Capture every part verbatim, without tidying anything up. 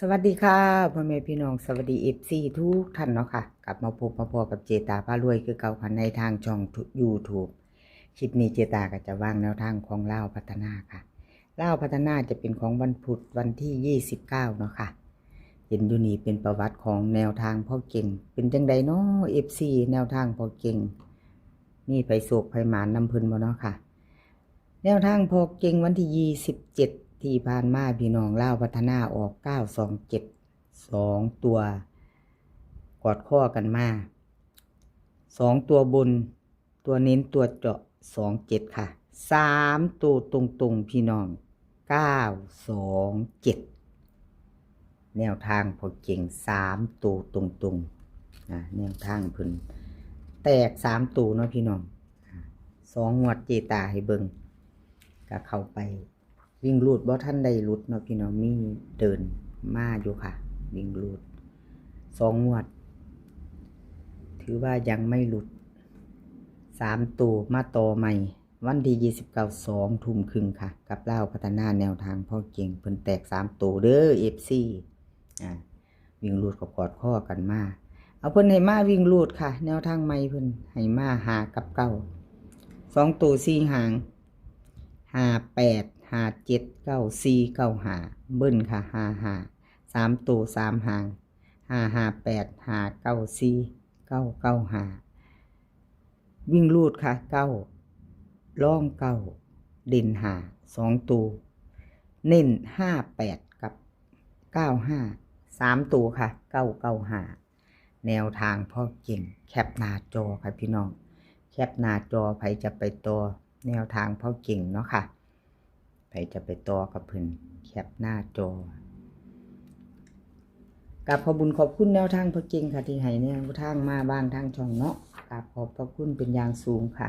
สวัสดีค่ะ พ่อแม่พี่น้อง สวัสดี เอฟซี ทุกท่านเนาะค่ะ กลับมาพบมาพ้อกับเจตาพารวยคือเก่าค่ะ ในทางช่อง YouTube คลิปนี้เจตาก็จะวางแนวทางของลาวพัฒนาค่ะ ลาวพัฒนาจะเป็นของวันพุธวันที่ ยี่สิบเก้า เนาะค่ะ เห็นอยู่นี่เป็นประวัติของแนวทางพ่อเก่ง เป็นจังใดเนาะ เอฟซี แนวทางพ่อเก่ง มีไผโชคไผหมานนำเพิ่นบ่เนาะค่ะ แนวทางพ่อเก่งวันที่ ยี่สิบเจ็ด ที่ผ่านมา พี่น้อง ลาวพัฒนาออก เก้าสองเจ็ด สองตัว กอดข้อกันมา สองตัวบน ตัวเน้นตัวเจาะ สองเจ็ด ค่ะ สามตัวตรงๆ พี่น้อง เก้าสองเจ็ด แนวทางพ่อเก่ง สามตัวตรงๆ นะ แนวทางเพิ่นแตก สามตัวเนาะพี่น้อง อ่า สองงวดเจตาให้เบิ่ง ก็เข้าไป วิ่งรูดบ่ทันได้หลุดเนาะพี่น้อง มีเดินมาอยู่ค่ะ วิ่งรูด สองงวด ถือว่ายังไม่หลุด สามตัวมาต่อใหม่ วันที่ ยี่สิบเก้า สองทุ่มครึ่งค่ะ กับลาวพัฒนาแนวทางพ่อเก่ง เพิ่นแตก สามตัวเด้อ เอฟซี อ่า วิ่งรูดก็กอดข้อกันมา เอาเพิ่นให้มาวิ่งรูดค่ะ แนวทางใหม่เพิ่นให้มา ห้า กับ เก้า สองตัวสี่หาง ห้าแปด ห้าเจ็ด เก้าสี่ เก้าห้า เบิ้ลค่ะ ห้าห้า สามตัวสามหาง ห้าห้าแปด ห้าเก้าสี่ เก้าเก้าห้า วิ่งรูดค่ะ เก้า ร่อง เก้า เด่น ห้า สองตัว เน้น ห้าแปด กับ เก้าห้า สามตัวค่ะ เก้าเก้าห้า แนวทางพ่อเก่ง แคปหน้าจอค่ะพี่น้อง แคปหน้าจอ ไผจะไปต่อแนวทางพ่อเก่งเนาะค่ะ ไผจะไปต่อกับเพิ่น แคปหน้าจอ กราบขอบบุญขอบคุณแนวทางพ่อเก่งค่ะ ที่ให้แนวทางมาบ้างทางช่องเนาะ กราบขอบพระคุณเป็นอย่างสูงค่ะ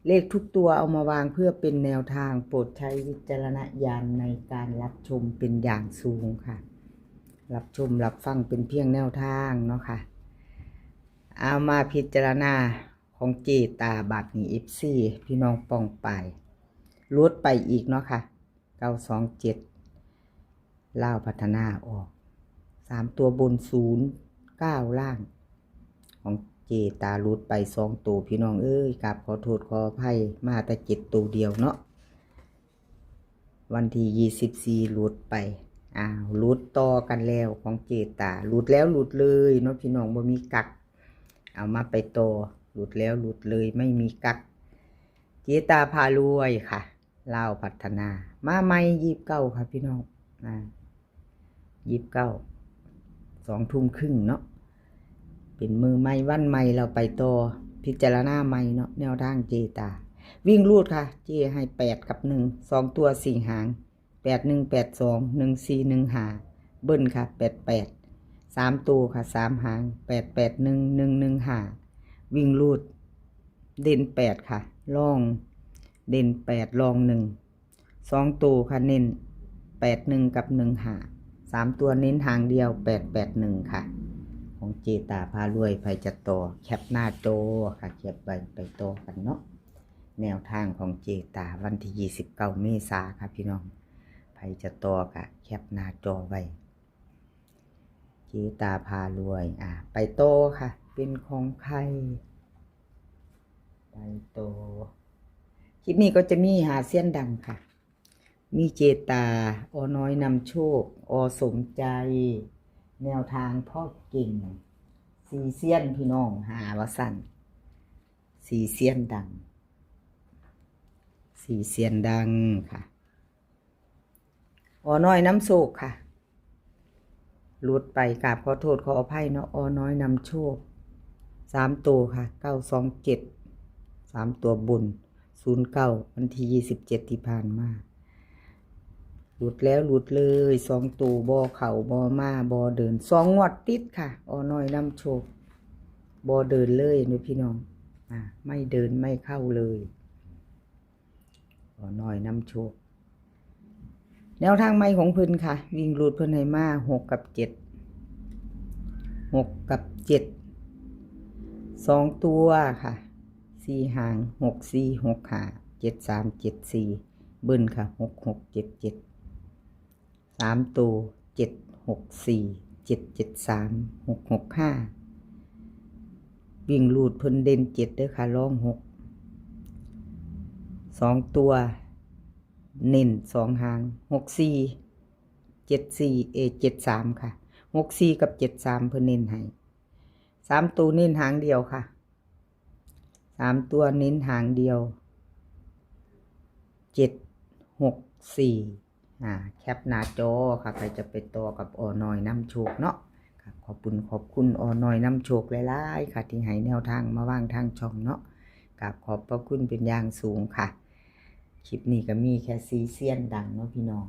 เลขทุกตัวเอามาวางเพื่อเป็นแนวทาง โปรดใช้วิจารณญาณในการรับชมเป็นอย่างสูงค่ะ รับชมรับฟังเป็นเพียงแนวทางเนาะค่ะ เอามาพิจารณาของเจตาบาดนี้ เอฟซี พี่น้องป้องปาย หลุดไปอีกเนาะค่ะ เก้าสองเจ็ด ลาวพัฒนาออก สามตัวบน ศูนย์เก้า ล่าง ของเจตาหลุดไป สองตัว พี่น้องเอ้ย กราบขอโทษขออภัย มาแต่ เจ็ด ตัวเดียวเนาะ วันที่ ยี่สิบสี่ หลุดไป อ้าว หลุดต่อกันแล้วของเจตา หลุดแล้วหลุดเลยเนาะพี่น้อง บ่มีกัก เอามาไปต่อ หลุดแล้วหลุดเลย ไม่มีกัก เจตาพารวยค่ะ ลาวพัฒนา มาใหม่ ยี่สิบเก้า ค่ะพี่น้อง อ่า ยี่สิบเก้า สองทุ่มครึ่งเนาะ เป็นมื้อใหม่วันใหม่ เราไปต่อ พิจารณาใหม่เนาะ แนวทางเจตา วิ่งรูดค่ะ เจให้ แปด กับ หนึ่ง สองตัวสี่หาง แปดหนึ่ง แปดสอง หนึ่งสี่ หนึ่งห้า เบิ้ลค่ะ แปดแปด สามตัวค่ะ สามหาง แปดแปดหนึ่ง หนึ่งหนึ่งห้า วิ่งรูด เด่น แปด ค่ะ ร่อง เด่น แปด ร่อง หนึ่ง สองตัวค่ะ เน้น แปดหนึ่ง กับ หนึ่งห้า สามตัวเน้นหางเดียว แปดแปดหนึ่ง ค่ะ ของเจตาพารวย ไผจะต่อ แคปหน้าจอค่ะ แคปไว้ไปต่อกันเนาะ แนวทางของเจตาวันที่ ยี่สิบเก้า เมษาค่ะพี่น้อง ไผจะต่อก็แคปหน้าจอไว้ เจตาพารวย อ่า ไปต่อค่ะ เป็นของใคร ไปต่อ คลิปนี้ก็จะมีหาเซียนดังค่ะ มีเจตา อ.น้อยนำโชค อ.สมใจ แนวทางพ่อเก่ง สี่เซียนพี่น้อง หาว่าซั่น สี่เซียนดัง สี่เซียนดังค่ะ อ.น้อยนำโชคค่ะ หลุดไป กราบขอโทษขออภัยเนาะ อ.น้อยนำโชค สามตัวค่ะ เก้าสองเจ็ด สามตัวบน ศูนย์เก้า วันที่ ยี่สิบเจ็ด ที่ผ่านมา หลุดแล้วหลุดเลย สองตัว บ่เข้า บ่มา บ่เดิน สองงวดติดค่ะ อ.น้อยนำโชค บ่เดินเลยเด้อพี่น้อง อ่า ไม่เดินไม่เข้าเลย อ.น้อยนำโชค แนวทางใหม่ของเพิ่นค่ะ วิ่งรูดเพิ่นให้มา หก กับ เจ็ด หก กับ เจ็ด สองตัวค่ะ สี่หาง หกสี่ หกห้า เจ็ดสาม เจ็ดสี่ เบิ้ลค่ะ หกหก เจ็ดเจ็ด สามตัว เจ็ด หกสี่ เจ็ดเจ็ดสาม หกหกห้า วิ่งรูดเพิ่นเด่นเจ็ดเด้อค่ะ รองหก สองตัว เน้นสองหาง หกสี่ เจ็ดสี่ เอ เจ็ดสาม ค่ะ หกสี่ กับ เจ็ดสาม เพิ่นเน้นให้ สามตัวเน้นหางเดียวค่ะ สามตัวเน้นหางเดียว เจ็ดหกสี่ อ่า แคปหน้าจอค่ะ ใครจะไปต่อกับอน้อยนำโชคเนาะ ครับ ขอบคุณ ขอบคุณอน้อยนำโชคหลายๆค่ะ ที่ให้แนวทางมาวางทางช่องเนาะ ครับ ขอบพระคุณเป็นอย่างสูงค่ะ คลิปนี้ก็มีแค่สี่เซียนดังเนาะพี่น้อง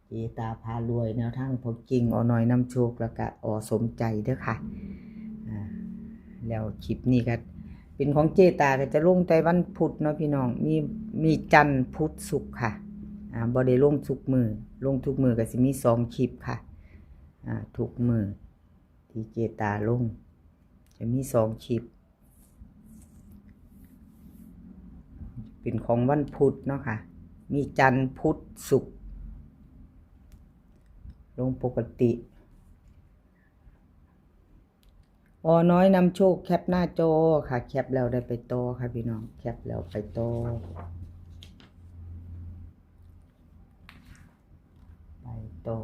เจตาพารวย แนวทางพอกิ่ง อน้อยนำโชค แล้วก็ อ สมใจเด้อค่ะ อ่า แล้วคลิปนี้ก็เป็นของเจตา ก็จะลงแต่วันพุธเนาะพี่น้อง มี มีจันทร์พุธศุกร์ค่ะ อ่า บ่ได้ลงทุกมือ ลงทุกมือก็สิมีสองคลิปค่ะ อ่า ทุกมือที่เจตาลง จะมีสองคลิป เป็นของวันพุธเนาะค่ะ มีจันทร์พุธศุกร์ ลงปกติ อน้อยนำโชค แคปหน้าจอค่ะ แคปแล้วได้ไปต่อค่ะพี่น้อง แคปแล้วไปต่อ ไปต่อ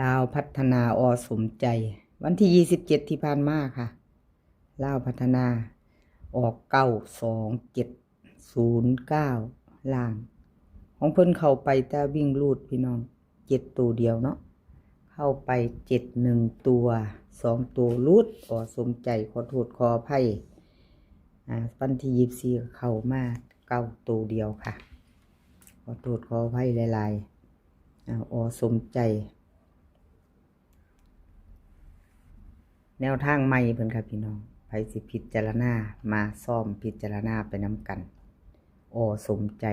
ลาวพัฒนา อ สมใจ วันที่ยี่สิบเจ็ดที่ผ่านมาค่ะ ลาวพัฒนา ออก เก้าสองเจ็ดศูนย์เก้า ล่าง ของเพิ่นเข้าไปแต่วิ่งรูดพี่น้อง เจ็ดตัวเดียวเนาะ เข้าไปเจ็ดหนึ่งตัว สองตัวรูด อ สมใจ ขอโทษขออภัย อ่า วันที่ยี่สิบสี่ก็เข้ามาเก้าตัวเดียวค่ะ ขอโทษขออภัยหลายๆ อ่า อ สมใจ แนวทางใหม่เพิ่นค่ะพี่น้อง ไผสิพิจารณา มาซ่อมพิจารณาไปนำกัน อ สมใจ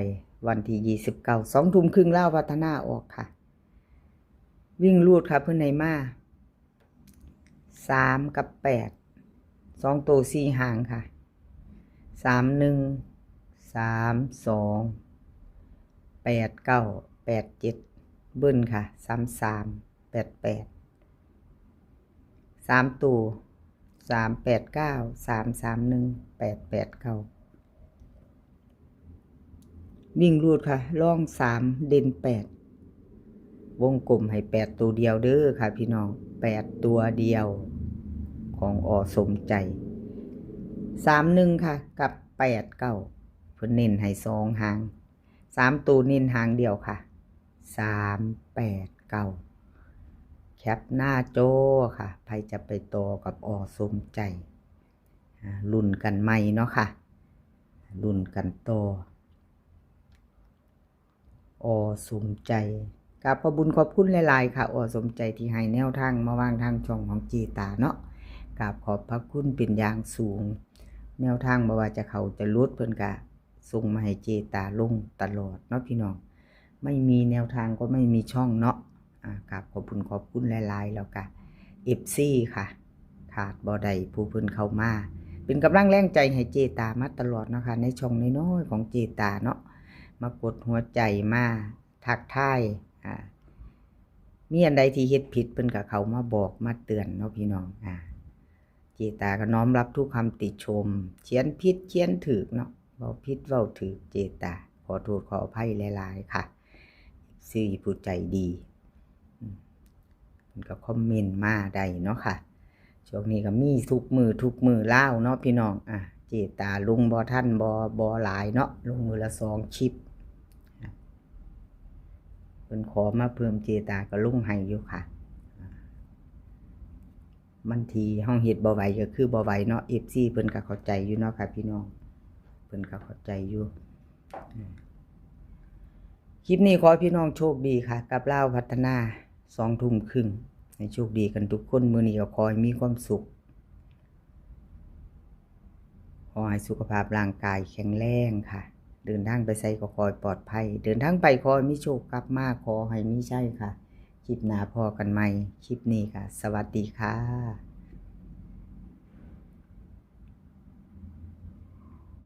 วันที่ยี่สิบเก้า สองทุ่มครึ่ง ลาวพัฒนาออกค่ะ วิ่งรูดค่ะ เพิ่นให้มา สาม กับ แปด สองตัวสี่หางค่ะ สามหนึ่ง สามสอง แปดเก้า แปดเจ็ด เบิ้ลค่ะ สามสาม แปดแปด สามตัว สามแปดเก้า สามสามหนึ่ง แปดแปดเก้า วิ่งรูดค่ะ รองสาม เด่นแปด วงกลมให้แปดตัวเดียวเด้อค่ะพี่น้อง แปดตัวเดียว ของ อ สมใจ สามหนึ่งค่ะ กับ แปดเก้า เพิ่นเน้นให้สองหาง สามตัวเน้นหางเดียวค่ะ สามแปดเก้า แคปหน้าจอค่ะ ไผจะไปต่อกับ อ สมใจ อ่า ลุ้นกันใหม่เนาะค่ะ ลุ้นกันต่อ อ สมใจ กราบขอบบุญขอบคุณหลายๆค่ะ อ สมใจที่ให้แนวทางมาวางทางช่องของเจตาเนาะ กราบขอบพระคุณเป็นอย่างสูง แนวทางบ่ว่าจะเข้าจะหลุด เพิ่นกะส่งมาให้เจตาลงตลอดเนาะพี่น้อง ไม่มีแนวทางก็ไม่มีช่องเนาะ อ่า กราบขอบคุณขอบคุณหลายๆ แล้วกะ เอฟซี ค่ะ ขาดบ่ได้ผู้เพิ่นเข้ามา เป็นกำลังแรงใจให้เจตามาตลอดเนาะค่ะ ในช่องน้อยๆของเจตาเนาะ มากดหัวใจ มาทักทาย อ่า มีอันใดที่เฮ็ดผิดเพิ่นกะเข้ามาบอกมาเตือนเนาะพี่น้อง อ่า เจตาก็น้อมรับทุกคำติชม เขียนผิดเขียนถูกเนาะ เว้าผิดเว้าถูก เจตาขอโทษขออภัยหลายๆค่ะ เอฟซี ผู้ใจดี อืม เพิ่นก็คอมเมนต์มาได้เนาะค่ะ ช่วงนี้ก็มีทุกมื้อทุกมื้อลาวเนาะพี่น้อง อ่ะ เจตาลงบ่ทัน บ่ บ่หลายเนาะ ลงมื้อละสองคลิป อ่ะ เพิ่นขอมาเพิ่ม เจตาก็ลงให้อยู่ค่ะ อ่ะ บางทีเฮาเฮ็ดบ่ไหวก็คือบ่ไหวเนาะ เอฟซี เพิ่นก็เข้าใจอยู่เนาะค่ะพี่น้อง เพิ่นก็เข้าใจอยู่ อ่ะ คลิปนี้ขอให้พี่น้องโชคดีค่ะ กับลาวพัฒนา สองทุ่มครึ่ง ให้โชคดีกันทุกคน มื้อนี้ก็ขอให้มีความสุข ขอให้สุขภาพร่างกายแข็งแรงค่ะ เดินทางไปไสก็ขอให้ปลอดภัย เดินทางไปขอให้มีโชค กลับมาขอให้มีชัยค่ะ ค คลิปหน้าพ้อกันใหม่ คลิปนี้ก็สวัสดีค่ะ